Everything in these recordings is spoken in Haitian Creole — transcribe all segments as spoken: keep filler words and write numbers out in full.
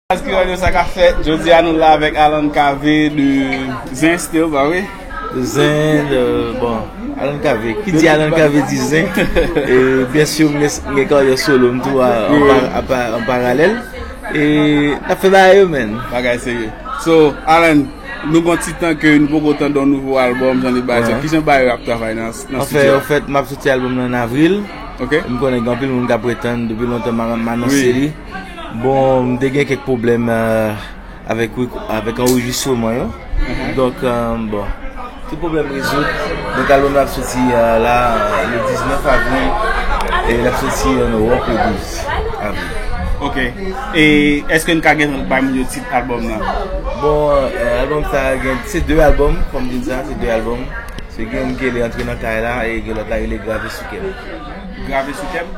As ki radyo sa ka fèt? Jodi a nou la avèk Alan Cavé de Zen Still, pa vre? Zen, euh, bon, Alan Cavé. Ki di Alan Cavé di Zen. E byen si m gen, m gen karyè solo m tou a, an, pa, a, pa, an paralèl. E n ap fè bagay yo, menn. Bagay serye. So, Alan, nou gon ti tan ke nou poko tande yon nouvo albòm, jan de bagay sa. Kijan bagay yo ap travay nan, nan estidyo a? Anfen, anfèt, m ap soti albòm nan an avril. Ok. M konnen gen anpil moun k ap retann depi lontan m a, m anonse li. Bon, m te gen kèk pwoblèm, euh, avèk, avèk anrejistreman yo. Donk, euh, bon, tout pwoblèm rezoud. Donk, albòm la ap soti, euh, la, euh, le diznèf avril. E l ap soti an Ewòp le douz avril. Ok. E èske n ka gentan bay moun yo tit albòm nan? Bon, euh, albòm sa gen, se de albòm, kòm di sa, se de albòm. Se gen youn ki rele Antre nan kay la, e gen lòt la rele Grave sou kè m. Grave sou kè m?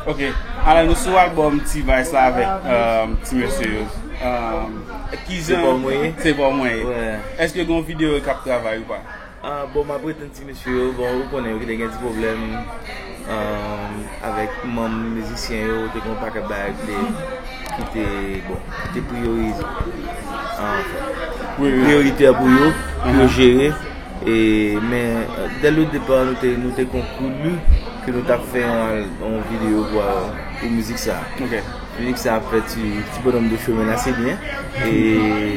Ok. Alò, nou sou albòm T-Vice la avèk, euh, ti mesye yo. Euh, kijan se pa w mwen ye? Se pa w mwen ye. Èske gen yon videyo k ap travay ou pa? Ah, bon, m ap retann ti mesye yo. Bon, ou konnen yo ki te gen ti pwoblèm, euh, avèk manm mizisyen yo, te gen yon pakèt bagay ki te, ki te, bon, ki te priyorize, euh, priyoritè pou yo, pou yo jere. E, men, dès le départ, nou te, nou te konkli ke nou t ap fè yon, yon videyo pou, pou mizik sa. Ok. Mizik sa ap fè ti, ti bonòm de chemen ase byen. E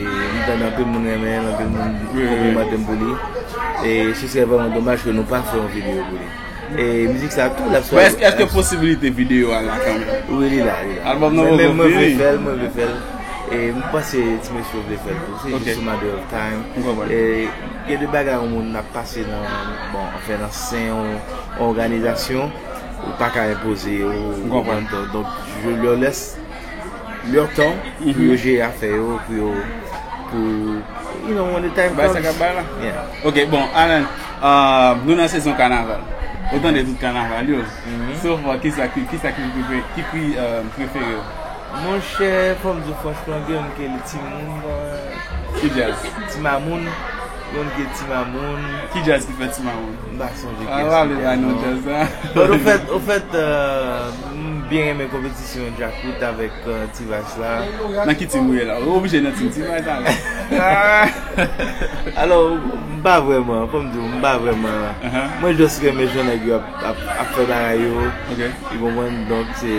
m tande anpil moun renmen l, anpil moun konplimente m pou li. E se sè vrèman domaj ke nou pa fè yon videyo pou li. E mizik sa tou l ap sòti. Èske, èske posibilite videyo a la kanmenm? Wi, li la, li la. Albòm nan poko vini. Mwen vle fè l, mwen vle fè l. E m panse ti mesye yo vle fè l tou. Se jis a matter of time. M konprann. E gen de bagay yon moun ap pase nan, bon, anfen, nan sen yon òganizasyon, ou pa ka enpoze yo, ou konprann? Donk, je leur laisse leur temps pou yo jere afè yo, pou yo, pou, you know, when the time comes. Bay sa k ap bay la. Yeah. Ok, bon, Alan, euh, nou nan sezon kanaval. Ou tande tout kanaval yo. So far, kisa ki, kisa ki, ki, ki, ki, euh, prefere w? Monchè, fò m di w franchman, gen youn ki rele Timoun, euh, ki djaz? Ti Mamoun, gen youn ki rele Ti Mamoun. Ki djaz ki fè Ti Mamoun? M pa sonje kiyès ki fè non. But ofèt, ofèt, euh, m byen renmen konpetisyon djakout avèk, euh, T-Vice la. Nan ki tim ou ye la? Ou oblije nan tim T-Vice la. Alò, m pa vrèman, fò m di w, m pa vrèman. Mwen just renmen jan nèg yo ap, ap, ap fè bagay yo. Ok. Ou konprann? Donk, se,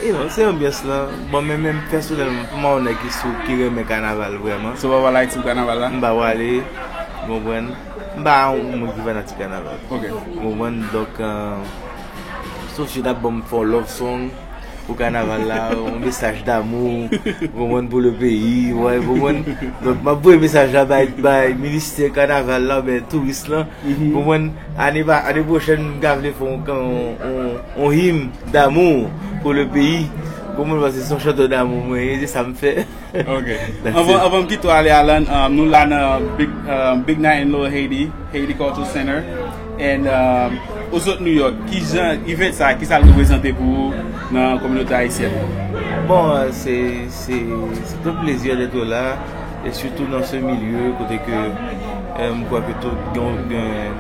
you know, se anbyans lan. Bon, men menm pèsonèlman, pou m yon nèg ki sou, ki renmen kanaval vrèman. So, w pa pral Ayiti pou kanaval la? M pa prale. Ou konprann? M pa yon moun ki fanatik kanaval. Ok. Ou konprann? Donk, euh, Sophie t ap ban m fè yon love song pou kanaval la, yon mesaj damou, ou konprann, pou le peyi, ou konprann? Donk, m ap voye mesaj la bay, bay ministè kanaval la, oubyen touris lan, ou konprann? Ane pa, ane pwochèn, m ka vle fè yon, yon, yon, yon him damou pou le peyi, ou konprann, paske se yon chantè damou mwen ye, se sa m fè. Ok. Anvan, anvan m kite w ale, Alan, um, nou la nan Big, um, Big Night in Lower Haiti, Haiti Cultural Center. And, um, ou sot New York. Kijan event sa, kisa l reprezante pou ou nan kominote ayisyèn? Bon, euh, c'est, c'est, c'est un plaisir d'être là, et surtout dans ce milieu, kote ke, euh, m kwè ke tout, gen, gen,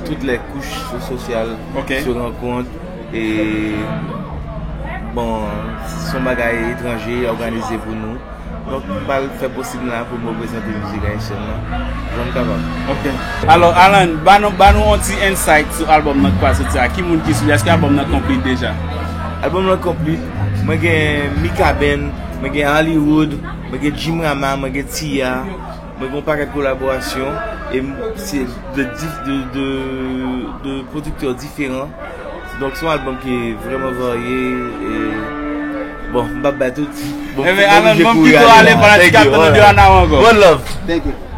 toutes les couches sociales se rencontrent. E, bon, se yon bagay etranje òganize pou nou. Donk, m pral fè posib la pou m reprezante mizik ayisyèn nan jan m kapab. Ok. Alò, Alan, ba nou, ba nou yon ti insight sou albòm nan k pral soti a. Ki moun ki sou li? Èske albòm nan konplit deja? Albòm nan konplit. Mwen gen Mikaben, mwen gen Hollywood, mwen gen Jim Rama, mwen gen Tia. Mwen gen yon pakèt kolaborasyon e m, se de, de, de, de pwodiktè diferan. Donk, se yon albòm ki vrèman varye e, bon, m p ap bay tout. Bon, Alan, m oblije kouri ale la. Thank you. One love. Thank you.